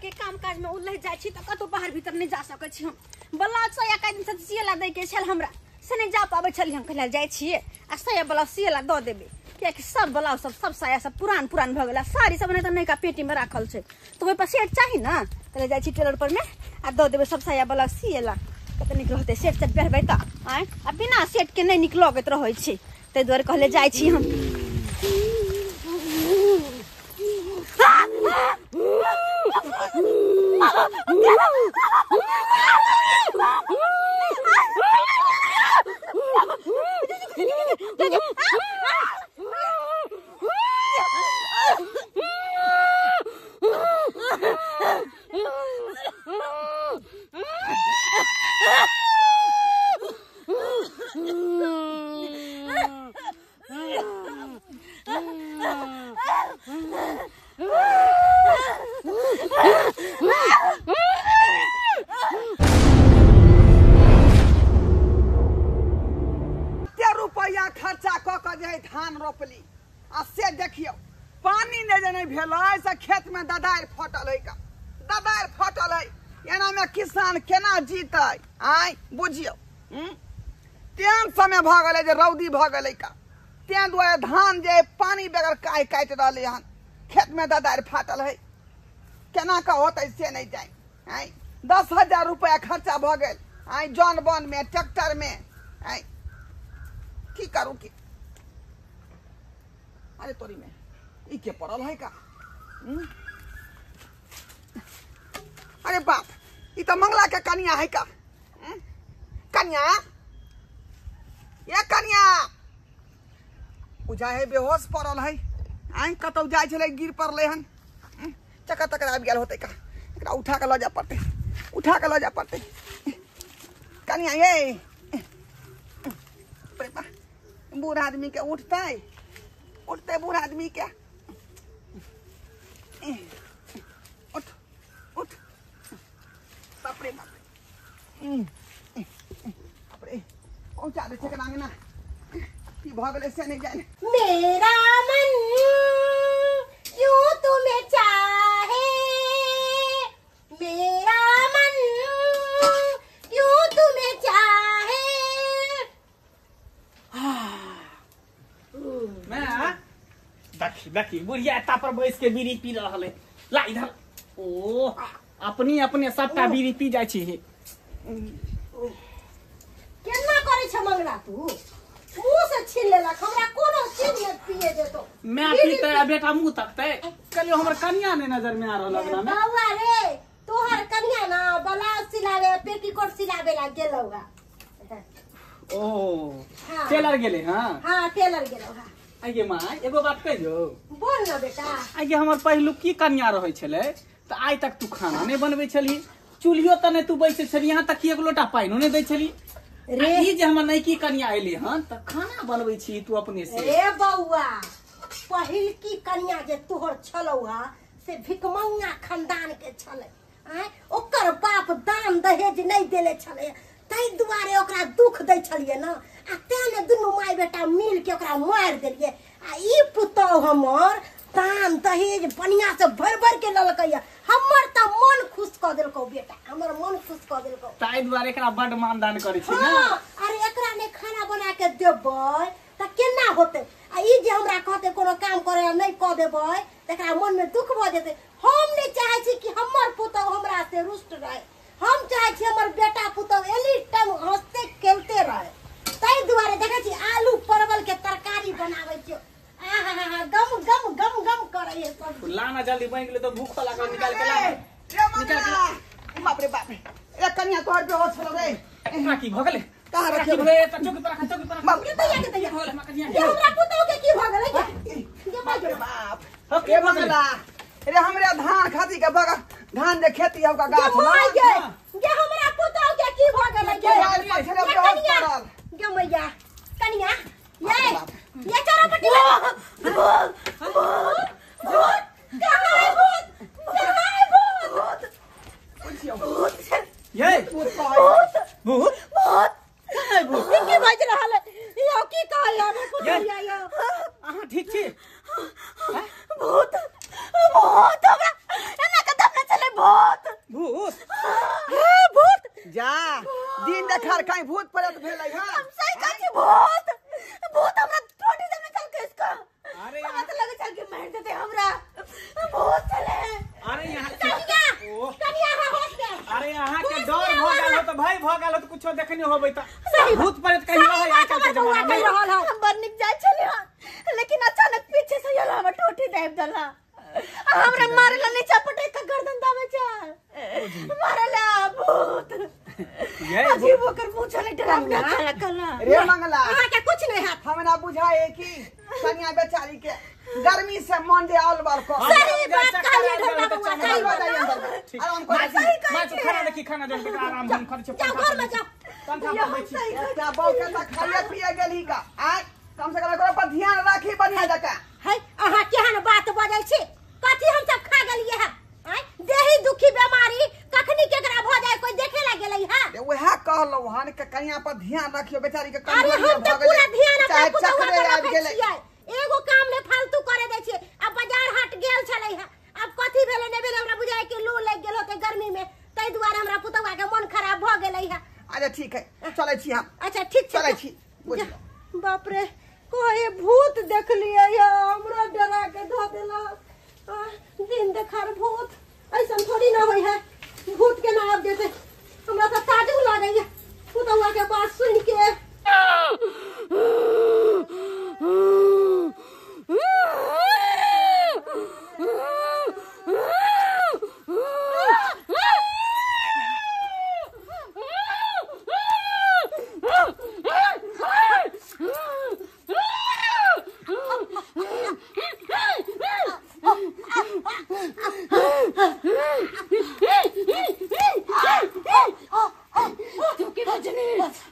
के काम काज में उलझ जाइ छी त कतौ बाहर भीतर नहीं जा सकै छी हम। ब्लाउज साया कै दिन से सियला दै के छल हमरा, से नहीं जा पाबै छली हम। कहला जाइ छियै आ साया ब्लाउज सियला दऽ देबै, कियाकि सब ब्लाउज सब सब साया सब पुरान पुरान भऽ गेल, साड़ी सब नहि तऽ नयका पेटी में राखल छै, तऽ ओहि पर सेट चाही न। कहले जाइ छी टेलर पर में आ दऽ देबै सब साया ब्लाउज सियला, कते नीक रहतै सेट सेट पहिरबै तऽ। आँय आ बिना सेट के नहि नीक लगैत रहै छै, ताहि दुआरे कहले जाइ छी हम। रुपया खर्चा कऽ के जे धान रोपली आ से देखियौ पानी नहि जे नहि भेलै से खेत में ददारि फटल है, ददारि फटल है। एना में किसान केना जीतै आँय बुझियौ। तेहन समय भऽ गेलै जे रौदी भऽ गेलै का, तें दुआरे धान जे पानी बगैर काटि काटि रहलै हन, खेत में ददारि फाटल है, केना कऽ होतै से नहि जानि। आँय 10,000 रुपया खर्चा भऽ गेल आँय जन बन में ट्रैक्टर में। आँय की करू की? अरे तोरी में ई के पड़ल है का? अरे बाप, ई तो मंगला के कनिया है का? कनिया, ये कनिया बुझा है बेहोश पड़ल है। आँय कतौ जाइ छलै गिर पड़लै हन, चक्कर तक्कर आबि गेल होतै का? एकरा उठा के लऽ जाय पड़तै, उठा के लऽ जाय पड़तै। कनिया ये बूढ़ आदमी के उठतै, उठतै बूढ़ आदमी के। उठ उठ, बाप रे बाप रे, पहुँचा दै छै अंगना। की भऽ गेलै से नहि जानि। मेरा मन क्यों तुम्हें चाहे, मेरा मन क्यों तुम्हें चाहे। मैं देखी देखी बुढ़िया एता पर बैस के बीड़ी पी रहल है। ला इधर, ओ अपनी अपने सबटा बीड़ी पी जाइ छी। केना करै छ मंगला तू? मुंह से छीन लेलक हमरा, कोनो चीज नहि पिए देतो। मैं पीते आ बेटा मुंह तकते। कहलियो हमर कनिया ने नजर में आ रहल अगना में। बौआ रे, तोहर कनिया ना ब्लाउज सिलावे पेटीकोट सिलावे ला गेलौगा। ओ टेलर गेले? हां हां टेलर गेलौ। हां आगे मां एगो बात कहियो। बोल ना बेटा। आगे हमर पहिलुकी कनिया रहै छलै त आइ तक तू खाना नहीं बनबै छली, चूल्हियो त नहीं तू बैसै छली, यहाँ तक एक लोटा पानिओ नहीं दै छली। रे ई जे हमर नैकी कनिया एली हन त खाना बनबै छी तू अपने से। रे बौआ, पहिलकी कनिया जे तोहर छलौ हा से भिकमंगा खानदान के छलै। आँय ओकर बाप दान दहेज नहीं देले छलै, ताहि दुआरे ओकरा दुख दै छलियै न, आ तें ने दुनू माय बेटा मिल के ओकरा मारि देलियै। आ ई पुतहु हमर दान दहेज बढ़िया से भरि भरि के ललकै, हमर त मन खुश कऽ देलकौ बेटा, हमर मन खुश कऽ देलकौ। ताहि दुआरे एकरा बड मानदान करै छी ना। अरे एकरा ने खाना बना के देबै त केना होतै? आ ई जे हमरा कहतै कोनो काम करे ला नहीं कऽ देबै त एकरा मन में दुख भऽ जेतै। हम नहीं चाहै छी कि हमर पुतहु हमरा से रुष्ट रहे, हम चाहै छी हमर बेटा पुतहु एनी टाइम हंसते खेलते रहे। ताहि दुआरे देखै छी आलू परवल के तरकारी बनाबै छियै, आहा गम गम गम गम करै है सब। लाना जल्दी बनि गेलै त भूख लागल, निकाल के ला। रे निकाल के ला। बाप रे बाप रे, ए कनिया तोहर बेहोश छलौ रे। एकरा की भऽ गेलै? कहाँ रखियो? त चौकी पर रख, चौकी पर रख। बाप रे दैया के दैया भऽ गेलै कनिया के, हमरा पुतहु के की भऽ गेलै? के बाप रे बाप, के भऽ गेलै रे? हमरे धान खाती के बगा धान जे खेती हौ का गाछ लग गे, गे हमरा पुतहु के की भऽ गेलै? गे गे मैया कनिया ये ये चोरा पट्टी भूत भूत भूत कहाँ है भूत? कहाँ है भूत? भूत ये भूत भूत भूत कहाँ है भूत? की बाजि रहल है यो? की कहल हमर पुतहु? यो अहाँ ठीक छी? भूत भूत हमरा एना कदम न चले, भूत भूत हे भूत जा दिन देखार कहीं भूत प्रेत भेलै हां। हम सही कहै छी भूत भूत हमरा टोटी देने चल के इसका। अरे हमरा त लगे चल के मार देते हमरा भूत चले। अरे यहां कनिया कनिया हां होश में। अरे यहां के डर भ गेल हो त भाई भ गेल हो त कुछो देखनी होबै त भूत प्रेत कहीं रहे आजकल के जमाना में। हम बड़ निक जाय छली हन लेकिन अचानक पीछे से आयल हमरा टोटी दाबि देला हमरा मारेला नीचा पटक के गर्दन दाबे चल मारेला भूत। अजीब ओकर मुंह छले डरावना छला कला। रे मंगला अहाँ के कुछ नहीं हाथ हमरा बुझाए कि कन्या बेचारी के गर्मी से मन जे आल बाल को सही बात कहली ढोला बउआ सही बात। आराम कर मां तू खाना देखी खाना दे के आराम हम कर छे जाओ घर में जाओ पंखा पर बैठी एकटा बहू के त खाइए पिए गेलही का आय कम से कम एकरो पर ध्यान राखी बढ़िया जकाँ। है अहाँ केहन बात बजै छी कथी हम सब खा गेलियै है आय देही दुखी बीमारी कखनी केकरा भ जाय कोई देखे ला गेलै है। वएह कहलौ हन के कन्या पर ध्यान रखियो बेचारी के। अरे हम त पूरा ध्यान चाहे अपना पुतौआ चक्करे पर आबि रखै गेलै। छियै एगो काम ने फालतू करे दै छियै। अब बाजार हाट गेल छलै है अब कथी भेलै नै भेलै हमरा बुझाय कि लू लागि गेल होतै गर्मी में तै दुआरे हमरा पुतौआ के मन खराब भ गेलै है। अच्छा ठीक है चलै छी हम। अच्छा ठीक छै चलै छी। बाप रे कोई भूत देख लियै हमरा डरा के धो देलक। दिन देखार भूत ऐसन थोड़ी ना होय है भूत के ना आब जेतै हमरा त ताजुब लागैया पुतौआ के बात सुन के।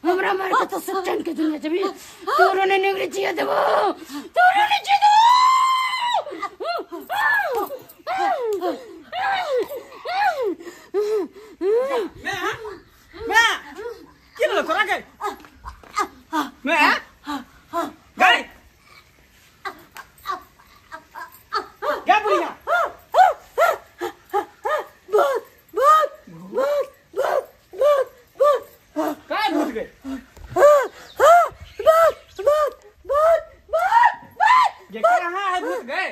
हमरा मार के तो सब टन के दुनिया जबी तोरो ने निगरी जिया देबो तोरो ने जिया देबो। मैं की भेलो तोरा के मैं गई गे बुढ़िया भूत भूत भूत भूत भूत भूत काय भूत गई भूत भूत भूत भूत भूत ये कहां है भूत गए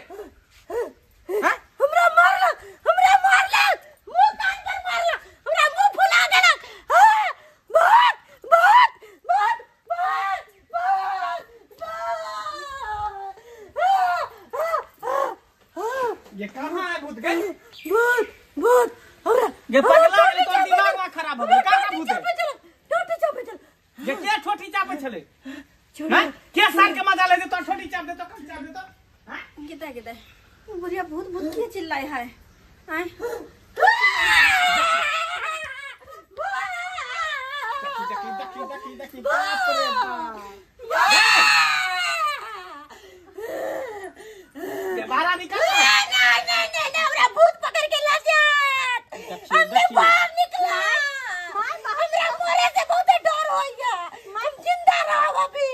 हां हमरा मारलक हमरा मारलक मुंह कान पर मारलक हमरा मुंह फुला देलक। हां भूत भूत भूत भूत भूत ये कहां है भूत गए भूत भूत हमरा ये पगला गेलै तोर दिमाग खराब हो गेल का का भूत है टोटी चापे चल ये के ठोठी चापे छले हां के साल के मजा ले दे तो ठोठी चाप दे तो कम चाप दे तो हां किता किता बुढ़िया भूत भूत के चिल्लाए है आय देखी देखी देखी देखी बाप रे बाप ये बाहर निकल। नहीं नहीं नहीं नहीं हमरा भूत पकड़ के ला जात हमने बाहर निकला हमरा मरे से बहुत डर होइया हम जिंदा रहब अभी।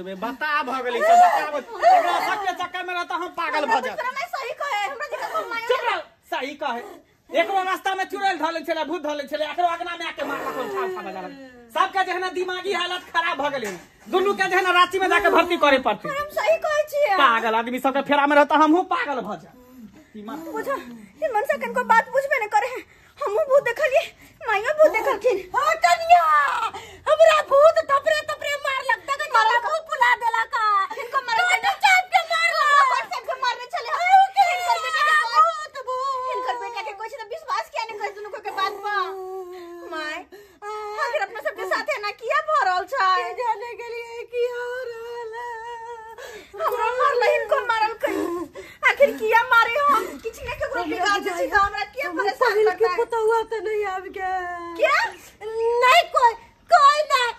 रे बता भ गेलै सब बता एकरा सबके चक्कर में रहता हम पागल भ जाब। तोरा मैं सही कहे हमरा देखा को माय चुप रह सही कहे एकरो रास्ता में चुड़ैल धले छले भूत धले छले एकरो अगना में आके मारलक छाप छाप बजा सबके जेहना दिमागी हालत खराब भ गेलै दुनू के जेहना रांची में जाके भर्ती करे पड़ते। हम सही कहै छियै पागल आदमी सबके फेरा में रहता हमहू पागल भ जा। बुझा ई मनसा कनको बात बुझबे न करे हमहू भूत देखलिए माइयो भूत देखलखिन। हां कन्या हमरा भूत थपरे थपरे मारलक तक मारलक मुंह फुला देलक इनको मारल चाप के मारलक हमरा चाप के मारने छले हिनकर बेटा के भूत भूत हिनकर बेटा के कोई त विश्वास किया नहीं कर दुनू के बात पर my आखिर अपना सबके साथे ना किया भ रहल छै के जाने के लिए की हो रहल है हमरा मारल हिनको मारल कहीं आखिर किया मारे हम किछ ने केकरो बिगाड़ छी त हमरा किया परेशान पहिल के करता है पुतौआ त नहीं आबि गेल क्या नहीं कोई कोई नहीं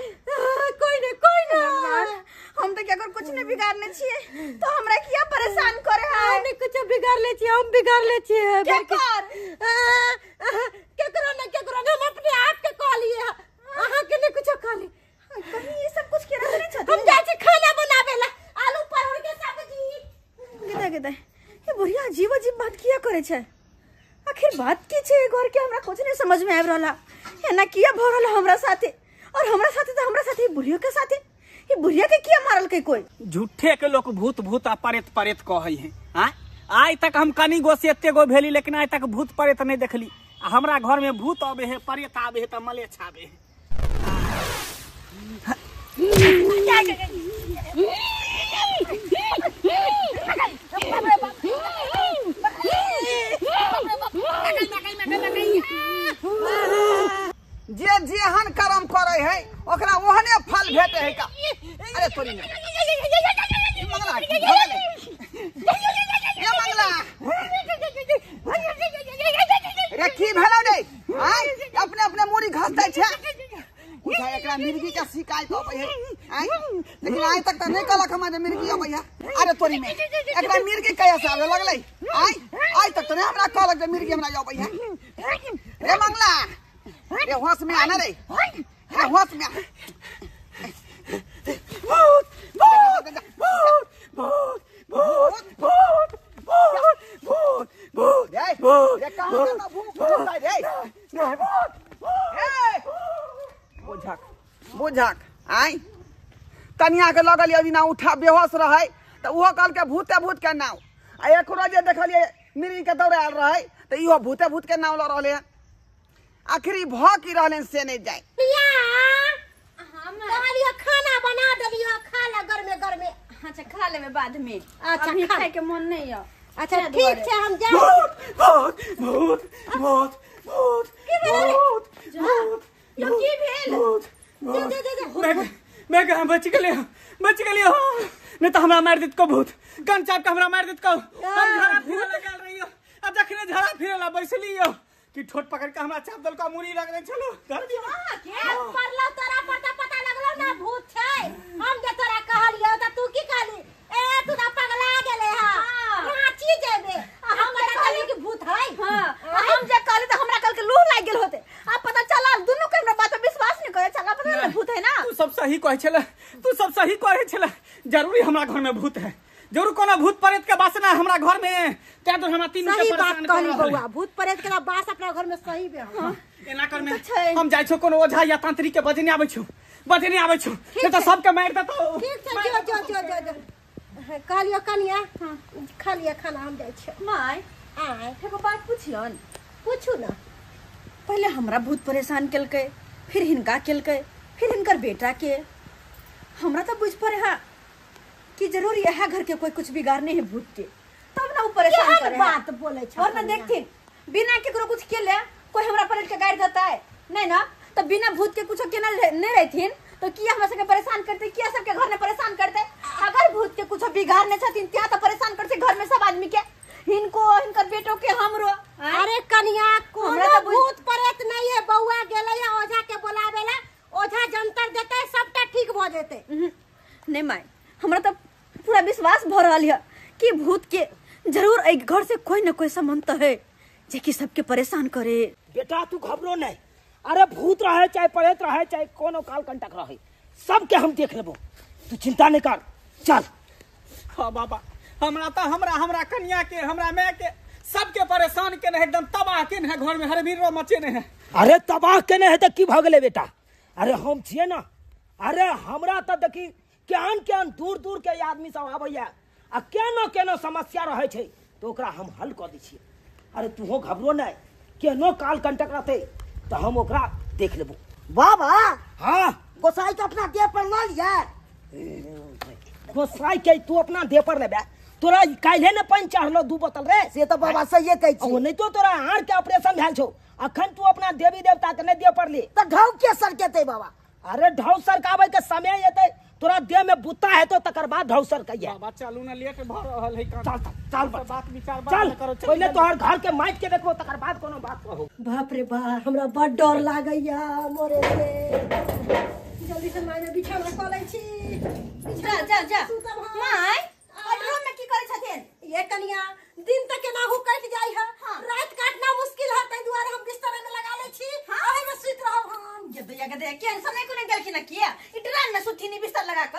कोई नहीं कोई नहीं हम तो केकरो कुछ नहीं बिगाड़ने छिए तो हमरा किया परेशान करे है नहीं कुछ बिगाड़ ले छिए हम बिगाड़ ले छिए के कर केकरो न केकरो न हम अपने आप के कहलिए अहाँ के नहीं कुछ कहली कहीं ये सब कुछ केना नहीं छथिन हम जाइ छी खाना बनाबे ला आलू परोड़ के सब्जी गिदा गिदा ये बुढ़िया अजीब अजीब बात किया करे छै। आखिर बात की छै घर के, हमरा कुछ नहीं समझ में आबि रहला। एना किया भ रहल हमरा साथे, और हमरा साथे तो हमरा साथे बुढ़िया के साथे, ये बुढ़िया के किया मारल के कोई? झूठे के लोग भूत भूत आ परेत परेत कहै है। आइ तक हम कनी गो से एते गो भेली, लेकिन आइ तक भूत परेत नहीं देखली। आ हमरा घर में भूत आबे है, परेत आबे है, त मलेच्छ आबे है। जे जेहन कर्म करे है ओकरा ओहने फल भेटे है का। अरे तोरी ने मंगला की भऽ गेलै? ए मंगला रे की भेलौ रे? आय अपने अपने मूड़ी घसदै छै। बुझा एकरा मिर्गी के शिकायत अबै है। आय लेकिन आइ तक त नहीं कहलक हमरा जे मिर्गी अबै है। अरे तोरी में एकरा मिर्गी कहिया से आबे लगलै? आय आइ तक त नहीं हमरा कहलक जे मिर्गी हमरा अबै है। रे मंगला रे होश में आना रे, रे होश में आ। भूत भूत भूत भूत भूत भूत भूत भूत भूत रे भूत रे कहाँ का भूत भूत रे? भूत ए बुझक बुझक। आय कनिया के लगल यदि ना उठा बेहोश रहे त उहो कहलकै भूते भूत के नाव। आ एकरो जे देखलियै मिर्गी के दौड़ायल रहे त इहो भूते भूत के नाव ल रहले। आखिर ई भ की रहले से नहीं जाए। कहलियो खाना बना देलियो, खा ले गरमे गरमे। अच्छा खा लेबे बाद में। अच्छा अभी खा खाए के मन नहीं है। अच्छा ठीक छै, हम जाए। भूत भूत भूत भूत भूत भूत भूत यो की भेल? भूत जा जा जा जा। मैं कहाँ बच गेलियो, बच गेलियो। नहीं तो हमरा मार देत को भूत, गन चाप के हमरा मार देत को। हम झाड़ा फिरे ला गेल रहियो, आ जखने झाड़ा फिरे ला बैसलियो कि ठोट पकड़ के हमरा चाप दल का मुड़ी लग रहे छलो धर दियो। के पड़लो तोरा पर त पता लगलो ना भूत छै। हम जे तोरा कहलियो त तू की कहली? ए तू त पगला गेले हा, रांची जेबे। हम पता चली कि भूत है। हां हम जे कहली त हमरा कल के लूह लाग गेल होते। अब पता चलल दुनू के हमरा बात पर विश्वास नहीं करे चला, पता चलल भूत है ना। तू सब सही कहै छले, तू सब सही कहै छले। जरूरी हमरा घर में भूत है, जरूर कोनो भूत प्रेत के वासना हमरा घर में, तें तो हमरा तीनू के सही बात परेशान कर कहली रहल है। बौआ, भूत प्रेत के बास अपना घर में सही बे। हां एना कर में तो छै। हम जाइ छौ कोनो ओझा या तांत्रिक के बजने आबै छौ, बजने आबै छौ, नहीं तो सबके मारि देतौ। ठीक छै, जो जो जो जो जो। कहलियो कनिया खा लिया खाना, हम जाइ छियो। My आय एगो बात पुछियन। पूछू ना। पहले हमरा भूत परेशान केलकै, फिर हिनका केलकै, फिर हिनकर बेटा के। हमरा तो बुझ पड़े हा कि जरूर यह घर के कोई कुछ बिगाड़ने है भूत के, तब ना वो परेशान केहन करे है। बात बोले छौ और ना देखथिन बिना केकरो कुछ केले कोई हमरा पलट के गाड़ देता है नहीं ना, तो बिना भूत के कुछ केना नहीं रहथिन तो किया हमरा सबके परेशान करते, किया सबके घर में परेशान करते। अगर भूत के कुछ बिगाड़ने छथिन त्या तो परेशान करते घर में सब आदमी के, हिनको हिनकर बेटो के हमरो। अरे कनिया कोनो हमरा तो भूत प्रेत नहीं है बौआ, गेलै है ओझा के बोलावेला, ओझा जंतर देतै सबटा ठीक भ जेतै। नहीं माय हमरा तो पूरा विश्वास भ रहल है कि भूत के जरूर एक घर से कोई न कोई संबंध तो है जे कि सबके परेशान करे। बेटा तू घबरो नहीं, अरे भूत रहे चाहे प्रेत रहे चाहे कोनो काल कंटक रहे, सबके हम देख लेबो, तू चिंता नहीं कर, चल। हाँ बाबा हमरा तो हमरा हमरा कन्या के हमरा मैं के सबके परेशान के नहीं, एकदम तबाह के है घर में, हर भीड़ मचे नहीं है। अरे तबाह के नहीं है तो की भ गेलै बेटा? अरे हम छियै ना, अरे हमरा तो देखी केहन केहन दूर दूर के आदमी सब आबैया आ केनो केनो समस्या रहै छै तो ओकरा हम हल कऽ दै छियै। अरे तूहो घबरो नहीं, केनो काल कंटक रहतै तो हम ओकरा देख लेबो। बाबा हाँ गोसाई के अपना देह पर ल लिया। गोसाई के तू अपना देह पर लेबे? तोरा काल्हे ने पानि चढ़लो 2 बोतल रे। से तो बाबा सहिए कहै छी। ओ नहीं तो तोरा आड़ के ऑपरेशन भेल छौ, अखन तू अपना देवी देवता के नहीं देह पर ले त ढौ के सरकेतै बाबा? अरे ढौ सरकाबै के समय एतै, तोरा देह में बुत्ता हेतौ तकर बाद ढौ सरकैया। बाबा चलू ना, लेट भ रहल है। चल चल चल बात विचार चल करो, चल पहिले तोहर घर के माइट के देखबो तकर बाद कोनो बात कहू। बाप रे बाप हमरा बड़ डर लागैया मोरे रे। जल्दी से माय में बिछौना कऽ लै छी। जा जा जा सुतब हम। My bedroom में की करै छथिन? ये कनिया दिन तक केनाहू कटि जाइ है, रात काटना मुश्किल है, ताहि दुआरे हम बिस्तर में लगा लै छी, ओहि में सुति रहब हम। ये दैया के दैया केहन समय कोने गेलखिन किया ई ड्राम में सुथिनी बिस्तर लगा के।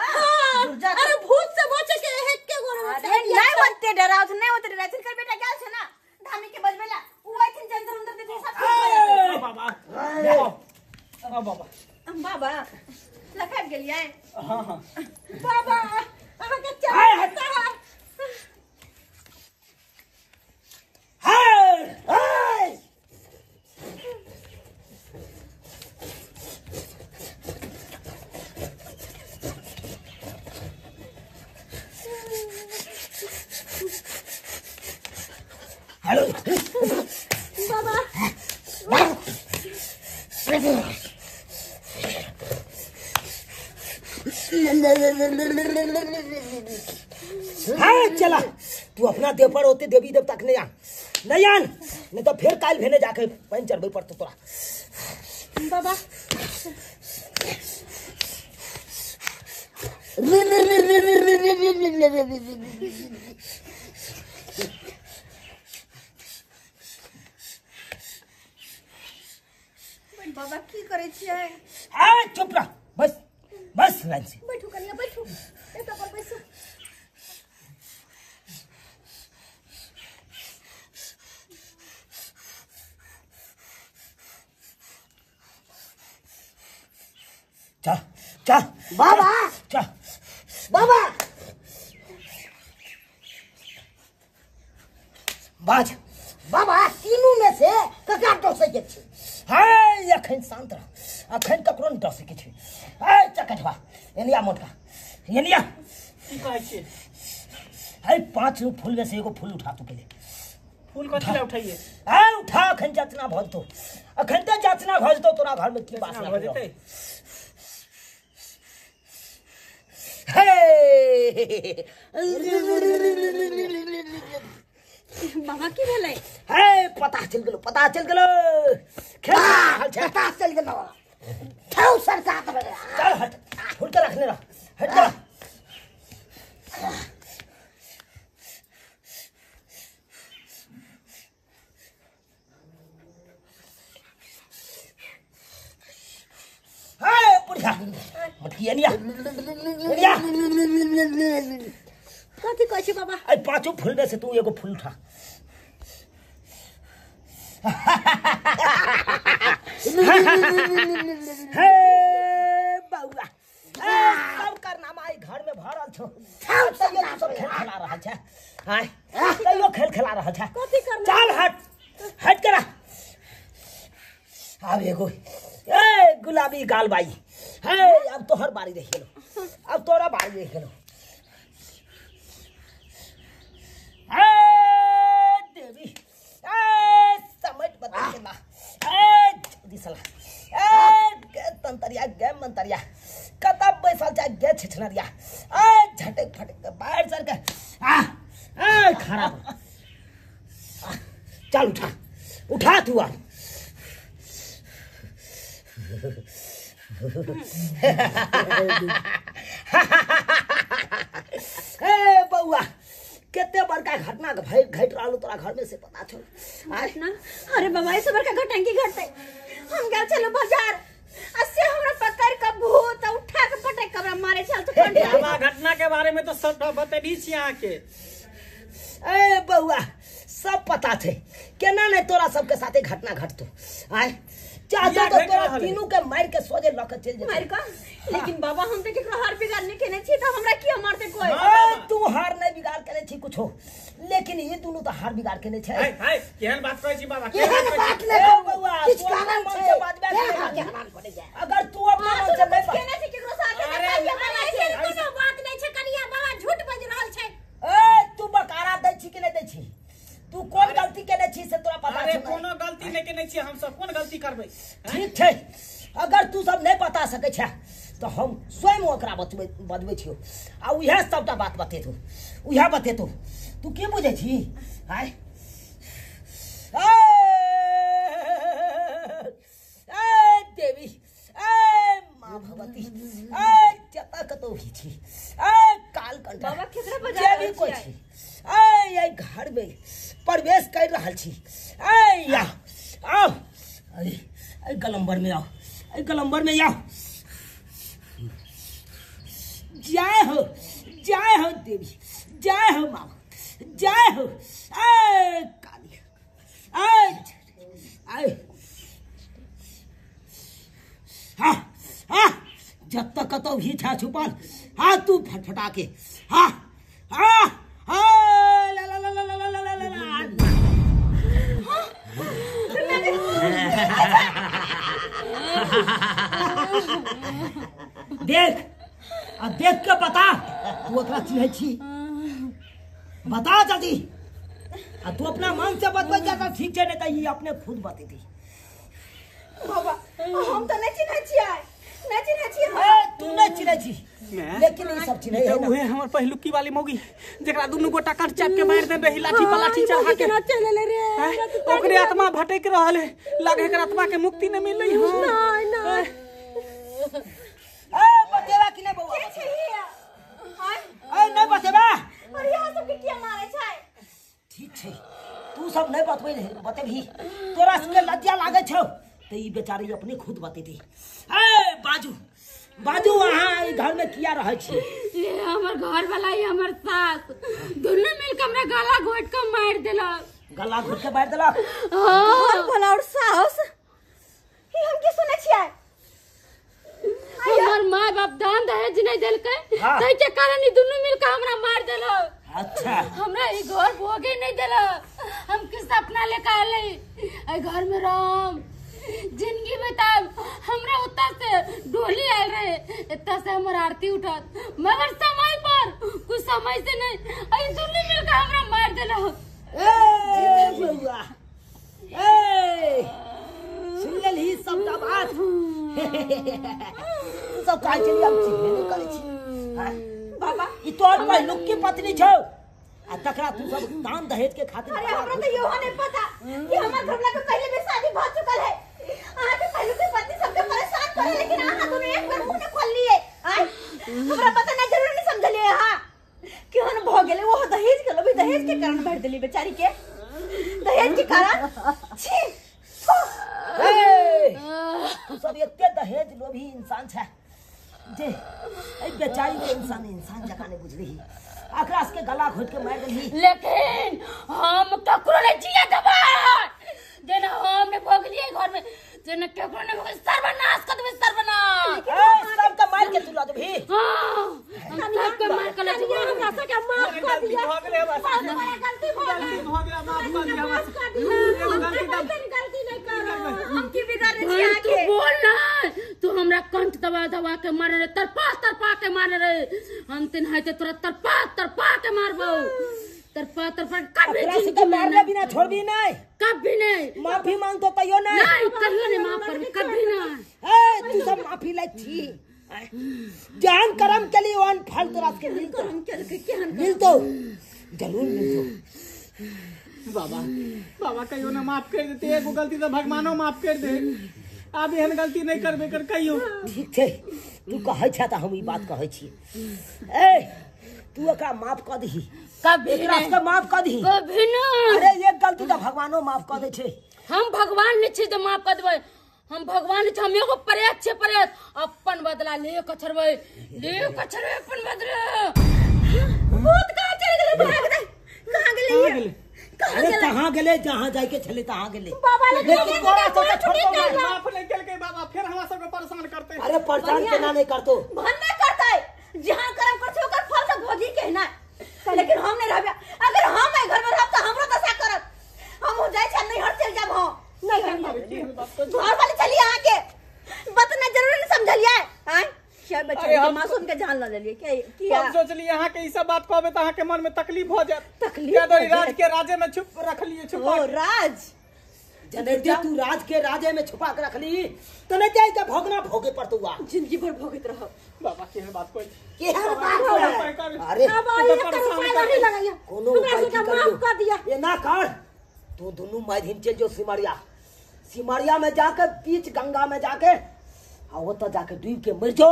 अरे भूत से बचे के एक के गोड़ नहीं होते डराउत, नहीं होते डराउत। बेटा गेल छै ना धामी के बजबेला उ आइथिन जंतर उंतर देथिन सब ठीक भ जेतै। बाबा आ बाबा बाबा लखाब गेलियै। हां हां बाबा अहाँ के चल हेलो बाबा हाँ चला तू अपना देह पर होते देवी देवता के नहीं आन नहीं आन नहीं तो फिर काल भेने जाके पानी चढ़बे पड़तो तोरा। बाबा बाबा की करे छियै? आ चुप रह बस बस लाइन से बैठू कनिया बैठू एतऽ पर बैसू। चल चल बाबा चल बाबा बाज बाबा तीनू में से ककरा डसै के छै? हाय अखन शांत रह अखन ककरो नहि डसै के छै। ए चकटवा एनिया मोटका एनिया की कहै छियै? है 5 फूल में से एगो फूल उठा तू पहिले। फूल कथि ला उठाइए? ए उठा अखन जाचना भ जेतौ अखन त जाचना भ जेतौ तोरा घर में की बात भऽ जेतै। हे बाबा की भेलै? हे पता चल गेलो पता चल गेलो खेल पता चल गेलो ठौ सरकार त चल हट फूल के रखने रह हट जा। हे बुढ़िया मटकी एनिया एनिया कथी कहै छी बाबा? अरे 5 फूल में से तू एगो फूल उठा। हे बउआ सब कारनामा आई घर में भरल छौ तैयो तू सब खेल खेला रहल छै। आय तैयो खेल खेला रहल छै। कथी करना? चल हट हट करा। अब एगो ए गुलाबी गाल बाई हे अब तोहर बारी रहि गेलो अब तोरा बारी रहि गेलो। ए देवी ए समझ बता के ना ए जल्दी साला ए गे तंतरिया गे मंतरिया कतब बैसल जा गे छिछनरिया ए झटक फटक के बाहर सर के आ ए खराब चल उठा उठा तू आ। ए बउआ केते बड़का घटना घट रहल तोरा घर में से पता छौ? घटना? अरे बाबा ऐसे बड़का घटना की घटते? हम गेल छलहुँ बाजार आ से हमरा पकड़ के भूत उठा के पटक के हमरा मारे छल। तो बाबा घटना के बारे में तो सब बतेली छी अहाँ के। ए बउआ सब पता छै केना नहीं तोरा सबके साथे घटना घटतो। आय चाचा तो तोरा तीनों के मार के सोजे ल के चल जेतै। मार के? लेकिन बाबा हम त केकरो हार बिगाड़ नहीं केने छी त हमरा किया मारते कोई? ए तू हार नहीं बिगाड़ केने छी कुछो लेकिन ये दोनों तो हार बिगाड़ केने छै। हाय हाय केहन बात कहै छी बाबा? केहन बात नै बउआ किछ तू अपना कारण मन छै से बाजबे के नहि। हार के हरान करे जाय अगर तू अपना मन से नहीं केने छी केकरो साथे त कहिया बाबा ऐसे कोनो बात नै छै कनिया बाबा झूठ बाजि रहल छै। ए तू बकारा दै छी कि नहीं दै छी? तू कोन गलती केने छी से तोरा पता अरे छौ? कोनो गलती नहीं केने छी हम सब कोन गलती करबै? ठीक छै अगर तू सब नहीं बता सकै छै तो हम स्वयं ओकरा बजबै छियौ आ उएह सबटा बात बतेतौ उएह बतेतौ। तू की बुझै छी? आय ए देवी ए माँ भगवती ए जतऽ कतौ भी छी ए काल कंठा बाबा केकरा बजा जे भी रहल कोइ छियै? छी ए एहि घर में प्रवेश कर रहल छी। ए या आओ अरे गलम्बर में आओ अरे गलम्बर में आओ। जय हो देवी जय हो माँ जय हो। ए काली ए ए हाँ हाँ जब तक कतौ भी छा छुपल हाँ तू फटफटा के हाँ हाँ हाँ ला ला ला ला ला ला ला ला। देख आ देख के बता तू ओकरा चिन्है छी, बता जल्दी। आ तू अपना मन से बतबै जा ठीक छै, नहीं त ई अपने खुद बतेती। बाबा हम त नहीं चिन्है छियै, नहीं चिन्है छियै। ए तू नहीं चिन्है छी लेकिन ई सब चिन्है है ना। उहे हमर पहिलुकी वाली मौगी जेकरा दुनू गोटा काट चाप के मार देन रही लाठी पर लाठी चढ़ा के चल रे, ओकरे आत्मा भटक रहल है, लागे एकर आत्मा के मुक्ति न मिललै। हां नहीं नहीं ए बतेबा कि नहीं बौआ? के छै हिया? हां ए नहीं बतेबा? और यहाँ सबके किया मारे छै? ठीक छै तू सब नहीं बतबै बतेबही, तोरा सबके लज्जा लागै छौ त ई बेचारी अपने खुद बतेती। ए बाजू बाजू अहाँ ई घर में किया रहै छी? ये हमर घर वाला ये हमर सास दुनू मिल के हमरा गला घोट के मार देलक। गला घोट के मार देलक? घर वाला और सास, ई हम की सुनै छियै? हमर माँ बाप दान दहेज नहीं देलकै ताहि के कारण ई दुनू मिल के हमरा मार देलक। अच्छा हमरा ई घर भोगे नहीं देलक, हम किस अपना लेके आले ए घर में राम जिंदगी बताब। हमरा उता से डोली आयल रहे, एता से हमर आरती उठत मगर समय पर कुछ समय से नहीं, ए दुनू मिल के हमरा मार देलक। ए बौआ ए सुन लेलही सबटा बात? तू सब कहै छली हम चिन्हबे नहि करै छी। बाबा ई तोहर पहिलुकी पत्नी छौ आ तकरा तू सब दान दहेज के खातिर। अरे हमरा त इहो नहीं पता कि हमर घरवाला के पहले भी शादी भ चुकल है। अहाँ के पहिलुकी पत्नी सबके परेशान करे लेकिन अहाँ दोनों एक बार मुंह न खोल लिए। आय हमरा पता ना जरूर नहीं समझलिए अहाँ केहन भ गेलै। वो दहेज के लोभी दहेज के कारण भर देली बेचारी के, दहेज के कारण। छी ए तू सब एते दहेज लोभी इंसान छै जे ए बेचारी के इंसान इंसान जकाँ नहीं बुझलिही, आकरा के गला घोट के मार देलही। लेकिन हम ककरो नहीं जिया देबै, जेना हम ने भोगलिए घर में जेना ककरो ने भोग, सर्वनाश कर देबै सर्वनाश। ए सब के मार के तू ल देबही? हां हम सब के मार के ल देबै। हमरा सबके माफ कर दिया, बहुत बड़ा गलती भ गेल, भऽ गेल, माफ कर दिया माफ कर दिया, गलती हम गलती नहीं करब। हम की बिगाड़ने छी तू अहाँके? बोल ना, तू हमरा कंठ दबा दबा के मारे रे, तरपा तरपा के मारे रे, हम तीन हाथे तोरा तरपा तरपा के मारबो, तरपा तरपा कभी एकरा जिंदगी सबके में मारले नहीं, बिना छोड़बी नहीं, कभी नहीं, माफी मांगतो तैयो नहीं, नहीं कहियो नहीं माफ करबी, कभी नहीं। ए तू सब माफी लै छी, जहन करम के लिए ओहन फल तोरा के मिलतो, हम केलकै केहन मिलतो जरूर मिलतो। बाबा बाबा कहियो ना माफ कर देते, एगो गलती तो भगवानो माफ कर दे, आब एहन गलती नहीं करबे कर कहियो। ठीक छै तू कहै छ त हम ई बात कहै छी। ए तू एकरा माफ कर दही, कभी एकरा नहीं, सबके माफ कर दही। कभी नहीं। अरे एक गलती त भगवानो माफ कर दै छै। हम भगवान नहीं छी जे माफ कर देबै, हम भगवान नहीं छी, हम एगो प्रेत छियै प्रेत, अपन बदला ले के छोड़बै, ले के छोड़बै अपन बदला। भूत कहाँ चल गेलै? भाग दे, कहाँ गेलै ये? कहाँ अरे गेलै? कहाँ गेलै? जहाँ जाय के छलै तहाँ गेलै। बाबा लेकिन तोरा सबके छोड़तो नहीं। माफ नहीं केलकै बाबा, फिर हमरा सबके परेशान करते। अरे परेशान केना नहीं करतो? भन्ने करतै, जहाँ कर्म कर छै ओकर फल सब भोगी के ना। लेकिन हम नहीं रहबे, अगर हम एहि घर में रहब त हमरो दशा करत। हम हो जाइ छै नैहर चल जाब हम। नहीं हम घर वाले चलिए अहाँ के बतना जरूरी नहीं समझलिए। आय क्या बेचारी के मासूम के जान ल लेलिए के किया? हम सोचलिए अहाँ के ई सब बात कहबे त अहाँ के मन में तकलीफ हो जात, तकलीफ क्या हो राज के राजे में छुप रखलिए छुपा ओ राज जनैते तू राज के राजे में छुपा के रखली तो नहीं जाए के भोगना भोगे पड़तो हुआ, जिंदगी भर भोगत रहब। बाबा केहन बात कहै छी? केहन बात है? अरे अब आई एकर उपाय नहीं लगाइया, कोनो हमरा उपाय सबके की माफ करियो कर दिया। ये ना कर, तू दोनों माध्यम चल जो सिमरिया, सिमरिया में जाके बीच गंगा में जाके आ ओतऽ जाके डूब के मर जो,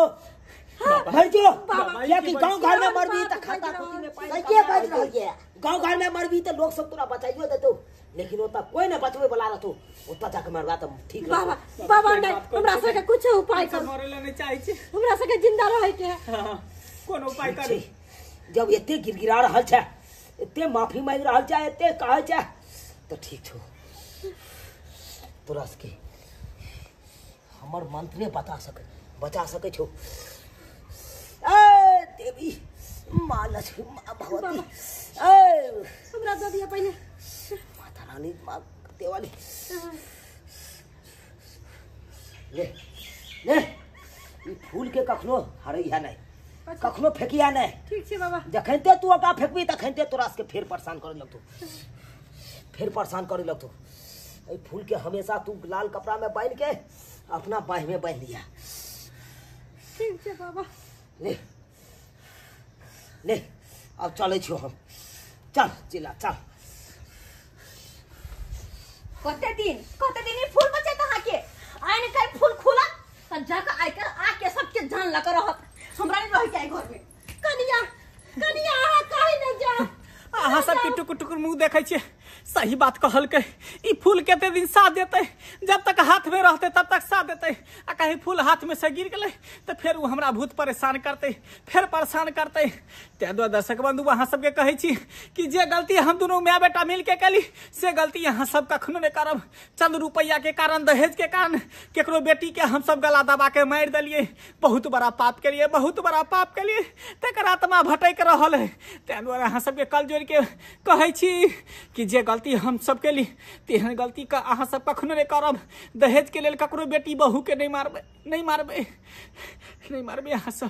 मर जो। कियाकि गाँव घर में मरबी त खाता खुदी में पानी के बाजि रहल ये? गाँव घर में मरबी त लोग सब तोरा बचाइयो देतो, लेकिन ओतऽ कोई न बचबे वाला रहतो, ओतऽ जाके मरबा त ठीक रहतो। बाबा बाबा नहीं, हमरा सबके कुछ उपाय कर, मरे ला नहीं चाहै छी, हमरा सबके जिंदा रहे के है। हां कोनो उपाय ठीक करू। छै, जब एते गिड़गिड़ा रहल छै एते माफी मांगि रहल छै, एते कहै छै तऽ ठीक छौ। तोरा सबके हमर मंत्रे बता सकै, बचा सकै छौ। ए देवी माँ लक्ष्मी माँ भगवती, ए हमरा दऽ दिअ पहिने। माता रानी माँ देवाली, ले ले ई फूल के कखनो हरैया नहीं, कखनो फेकिया नहीं। ठीक छै बाबा। जखनते तू ओकरा फेकबी तखनते तोरा सबके फेर परेशान करे लगतौ, फेर परेशान करे लगतौ। एहि फूल के हमेशा तू लाल कपड़ा में बांधि के अपना बाँहि में बांधि लिया। ठीक छै बाबा। ले ले अब चलै छियौ हम, चल जिला चल। कते दिन ई फूल बचेत अहाँके? आइ ने काल्हि फूल खुलत तऽ जाकऽ आइ काल्हि आके सबके जान लऽ कऽ रहत। हमरा नहि रहैके अइ घरमे। कनिया कनिया अहाँ कहीं नहि जाउ। अहाँ सबके टुकुर टुकुर मुँह देखै छियै, सही बात कहलकै। ई फूल कते दिन साथ देतै? जब तक हाथ में रहतै तब तक साथ देतै, आ कहीं फूल हाथ में से गिर गेलै तऽ फेर ओ हमरा भूत परेशान करतै, फेर परेशान करतै। ताहि दुआरे दर्शक बंधु अहाँ सबके कहै छी कि जे गलती हम दुनू माय बेटा मिलके केली से गलती अहाँ सब कखनो नहि करब। चंद रुपैआ के कारण, दहेज के कारण केकरो बेटी के हम सब गला दबा के मारि देलियै। बहुत बड़ा पाप केलियै, बहुत बड़ा पाप केलियै, तकर आत्मा भटकि रहल है। ताहि दुआरे अहाँ सबके कल जोड़ि के कहै छी कि जे गलती हम सब केली तेहन गलती का अहाँ सब कखनो नहि करब। दहेज के लेल ककरो बेटी बहू के नहीं मारबै, नहीं मारबै, नहीं मारबै अहाँ सब।